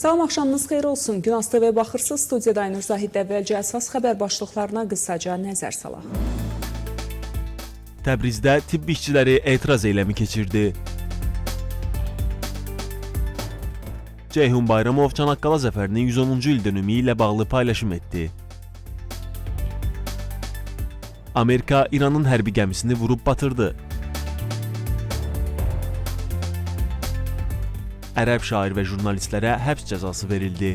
Salam, axşamınız xeyir olsun. Günas TV baxırsınız. Studiyada Aynur Zahid. Əvvəlcə əsas xəbər başlıqlarına qısaca nəzər salaq. Təbrizdə tibb işçiləri etiraz eyləmi keçirdi. Ceyhun Bayramov Çanaqqala zəfərinin 110-cu ildönümü ilə bağlı paylaşım etdi. Amerika İranın hərbi gəmisini vurub batırdı. Ərəb şair və jurnalistlərə həbs cəzası verildi.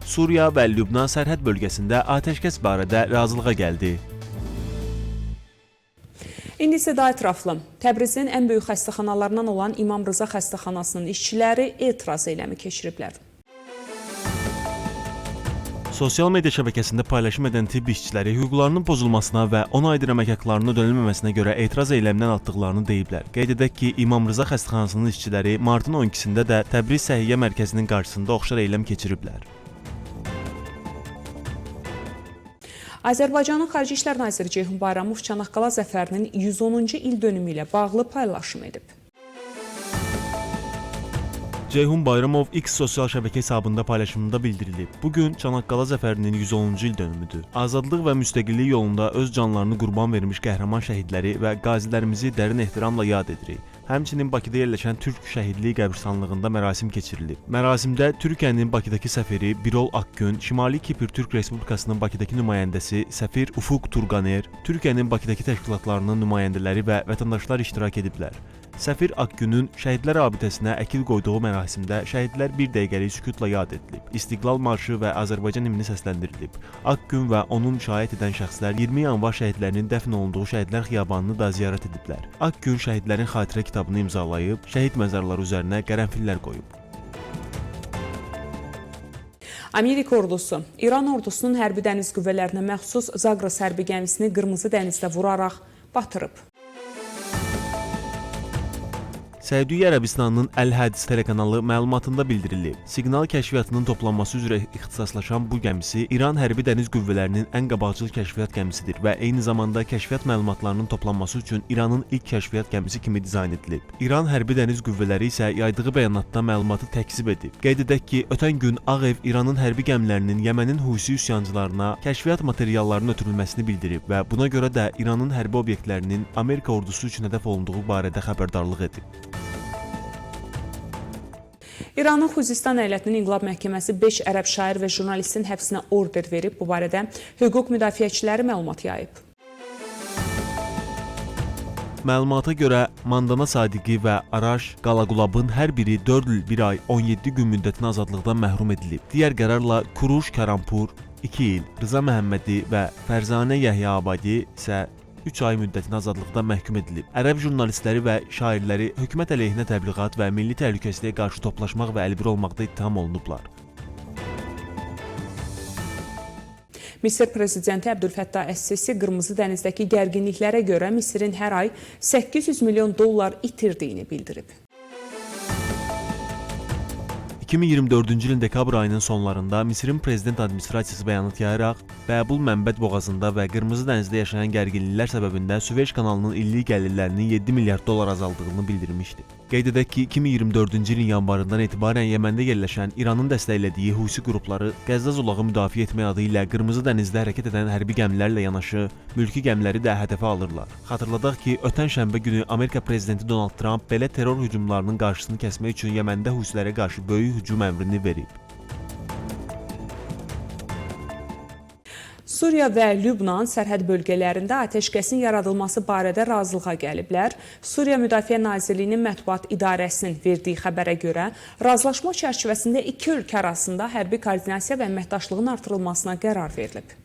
Suriya və Lübnan sərhəd bölgəsində atəşkəs barədə razılığa gəldi. İndi isə daha ətraflı. Təbrizin ən böyük xəstəxanalarından olan İmam Rıza xəstəxanasının işçiləri etiraz eyləmi keçiriblər. Sosial media şəbəkəsində paylaşım edən tibb işçiləri hüquqlarının pozulmasına və 10 aydır əmək haqlarının ödənilməməsinə görə etiraz eyləmindən atdıqlarını deyiblər. Qeyd edək ki, İmam Rıza xəstəxanasının işçiləri martın 12-sində də Təbriz Səhiyyə Mərkəzinin qarşısında oxşar eyləm keçiriblər. Azərbaycanın Xarici İşlər Naziri Ceyhun Bayramov Çanaqqala zəfərinin 110-cu ildönümü ilə bağlı paylaşım edib. Ceyhun Bayramov X sosial şəbəkə hesabında paylaşımında bildirilib. Bu gün Çanaqqala zəfərinin 110-cu ildönümüdür. Azadlıq və müstəqillik yolunda öz canlarını qurban vermiş qəhrəman şəhidləri və qazilərimizi dərin ehtiramla yad edirik. Həmçinin Bakıda yerləşən Türk şəhidlik qəbirstanlığında mərasim keçirilib. Mərasimdə Türkiyənin Bakıdakı səfiri Birol Akgün, Şimali Kipr Türk Respublikasının Bakıdakı nümayəndəsi səfir Ufuk Turqaner, Türkiyənin Bakıdakı təşkilatlarının nümayəndələri və vətəndaşlar iştirak ediblər. Səfir Akgünün şəhidlər abidəsinə əkil qoyduğu mərasimdə şəhidlər bir dəqiqəlik sükutla yad edilib. İstiqlal marşı və Azərbaycan himni səsləndirilib. Akgün və onun müşayiət edən şəxslər 20 yanvar şəhidlərinin dəfn olunduğu Şəhidlər Xiyabanını da ziyarət ediblər. Akgün şəhidlərin xatirə kitabını imzalayıb, şəhid məzarları üzərinə qərənfillər qoyub. Amerika ordusu İran ordusunun hərbi dəniz qüvvələrinə məxsus Zagros hərbi gəmisini Qırmızı dənizdə vuraraq batırıb. Səudiyyə Ərəbistanının Əl-Hədis telekanalı məlumatında bildirilib. Siqnal kəşfiyyatının toplanması üzrə ixtisaslaşan bu gəmisi İran hərbi dəniz qüvvələrinin ən qabaqcıl kəşfiyyat gəmisidir və eyni zamanda kəşfiyyat məlumatlarının toplanması üçün İranın ilk kəşfiyyat gəmisi kimi dizayn edilib. İran hərbi dəniz qüvvələri isə yaydığı bəyanatda məlumatı təkzib edib. Qeyd edək ki, ötən gün Ağ Ev İranın hərbi gəmilərinin Yəmənin Husi üsyançılarına kəşfiyyat materiallarının ötürülməsini bildirib və buna görə də İranın hərbi obyektlərinin Amerika ordusu üçün hədəf olunduğu barədə xəbərdarlıq edib. İranın Xuzistan əyalətinin İnqilab Məhkəməsi 5 ərəb şair və jurnalistin həbsinə order verib. Bu barədə hüquq müdafiəçiləri məlumat yayıb. Məlumata görə Mandana Sadiqi və Araş Qalaqulabın hər biri 4 il 1 ay 17 gün müddətinə azadlıqdan məhrum edilib. Digər qərarla Kuruş Kərampur 2 il, Rıza Məhəmmədi və Fərzanə Yəhyaabadi isə 3 ay müddətinə azadlıqdan məhkum edilib. Ərəb jurnalistləri və şairləri hökumət əleyhinə təbliğat və milli təhlükəsizliyə qarşı toplaşmaq və əlbir olmaqda ittiham olunublar. Misir prezidenti Əbdülfəttah Əs-Sisi Qırmızı dənizdəki gərginliklərə görə Misirin hər ay 800 milyon dollar itirdiyini bildirib. 2024-cü ilin dekabr ayının sonlarında Misirin prezident administrasiyası bəyanat yayaraq Bəbul Mənbəd boğazında və Qırmızı dənizdə yaşanan gərginliklər səbəbində Süveyş kanalının illik gəlirlərinin 7 milyard dollar azaldığını bildirmişdi. Qeyd edək ki, 2024-cü ilin yanvarından etibarən Yəməndə yerləşən İranın dəstəklədiyi Husi qrupları Qəzza zolağı müdafiə etmək adı ilə Qırmızı dənizdə hərəkət edən hərbi gəmilərlə yanaşı mülki gəmiləri də hədəfə alırlar. Xatırladaq ki, ötən şənbə günü Amerika prezidenti Donald Tramp belə terror hücumlarının qarşısını kəsmək üçün Yəməndə Husilərə qarşı böyük hücum əmrini verib. Suriya və Lübnan sərhəd bölgələrində atəşkəsin yaradılması barədə razılığa gəliblər. Suriya Müdafiə Nazirliyinin Mətbuat İdarəsinin verdiyi xəbərə görə razılaşma çərçivəsində iki ölkə arasında hərbi koordinasiya və əməkdaşlığın artırılmasına qərar verilib.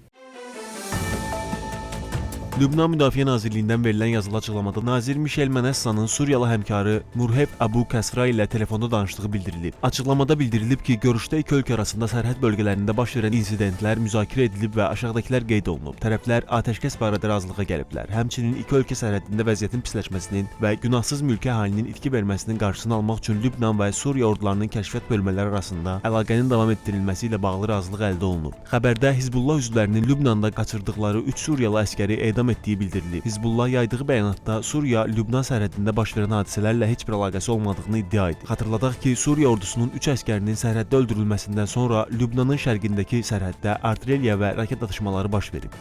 Lübnan Müdafiə Nazirliyindən verilən yazılı açıqlamada nazir Mişel Mənəssanın Suriyalı həmkarı Murhef Əbu Kəsra ilə telefonda danışdığı bildirilib. Açıqlamada bildirilib ki, görüşdə iki ölkə arasında sərhəd bölgələrində baş verən insidentlər müzakirə edilib və aşağıdakılar qeyd olunub. Tərəflər atəşkəs barədə razılığa gəliblər. Həmçinin iki ölkə sərhədində vəziyyətin pisləşməsinin və günahsız mülki əhalinin itki verməsinin qarşısını almaq üçün Lübnan və Suriya ordularının kəşfiyyat bölmələri arasında əlaqənin davam etdirilməsi ilə bağlı razılıq əldə olunub. Xəbərdə Hizbullah üzvlərinin Lübnanda qaçırdıqları 3 Suriyalı əsgəri edam davam etdiyi bildirilib. Hizbullah yaydığı bəyanatda Suriya-Lübnan sərhədində baş verən hadisələrlə heç bir əlaqəsi olmadığını iddia edib. Xatırladaq ki, Suriya ordusunun 3 əsgərinin sərhəddə öldürülməsindən sonra Lübnanın şərqindəki sərhəddə artilleriya və raket atışmaları baş verib.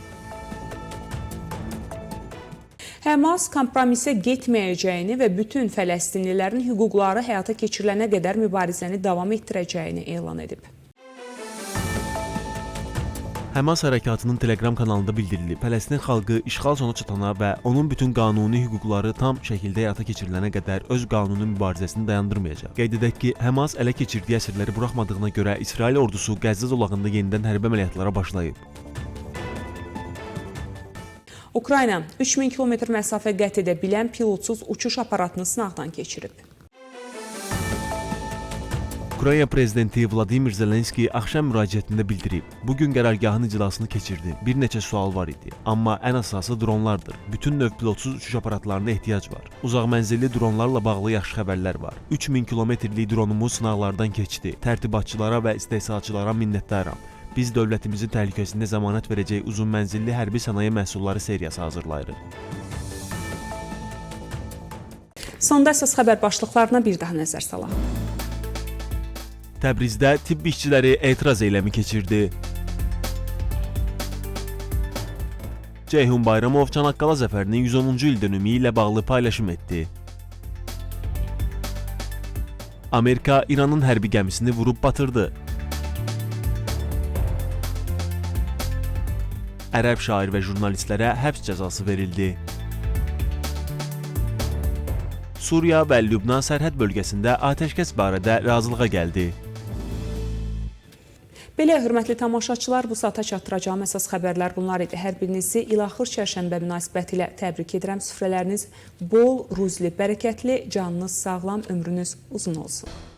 Həmas kompromisə getməyəcəyini və bütün fələstinlilərin hüquqları həyata keçirilənə qədər mübarizəni davam etdirəcəyini elan edib. Həmas hərəkatının Telegram kanalında bildirilib, Fələstin xalqı işğal sona çatana və onun bütün qanuni hüquqları tam şəkildə həyata keçirilənə qədər öz qanuni mübarizəsini dayandırmayacaq. Qeyd edək ki, Həmas ələ keçirdiyi əsirləri buraxmadığına görə İsrail ordusu Qəzzə zolağında yenidən hərbi əməliyyatlara başlayıb. Ukrayna 3000 kilometr məsafə qət edə bilən pilotsuz uçuş aparatını sınaqdan keçirib. Ukrayna prezidenti Vladimir Zelenski axşam müraciətində bildirib: "Bu gün qərargahın iclasını keçirdim. Bir neçə sual var idi, amma ən əsası dronlardır. Bütün növ pilotsuz uçuş aparatlarına ehtiyac var. Uzaq mənzilli dronlarla bağlı yaxşı xəbərlər var. 3000 kilometrlik dronumuz sınaqlardan keçdi. Tərtibatçılara və istehsalçılara minnətdaram. Biz dövlətimizin təhlükəsizliyinə zəmanət verəcək uzun mənzilli hərbi sənaye məhsulları seriyası hazırlayırıq." Sonda əsas xəbər başlıqlarına bir daha nəzər salaq. Təbrizdə tibb işçiləri etiraz eyləmi keçirdi. Ceyhun Bayramov Çanaqqala zəfərinin 110-cu ildönümü ilə bağlı paylaşım etdi. Amerika İranın hərbi gəmisini vurub batırdı. Ərəb şair və jurnalistlərə həbs cəzası verildi. Suriya və Lübnan sərhəd bölgəsində atəşkəs barədə razılığa gəldi. Belə, hörmətli tamaşaçılar, bu saata çatdıracağım əsas xəbərlər bunlar idi. Hər birinizi ilaxır çərşənbə münasibətilə təbrik edirəm. Süfrələriniz bol, ruzli, bərəkətli, canınız sağlam, ömrünüz uzun olsun.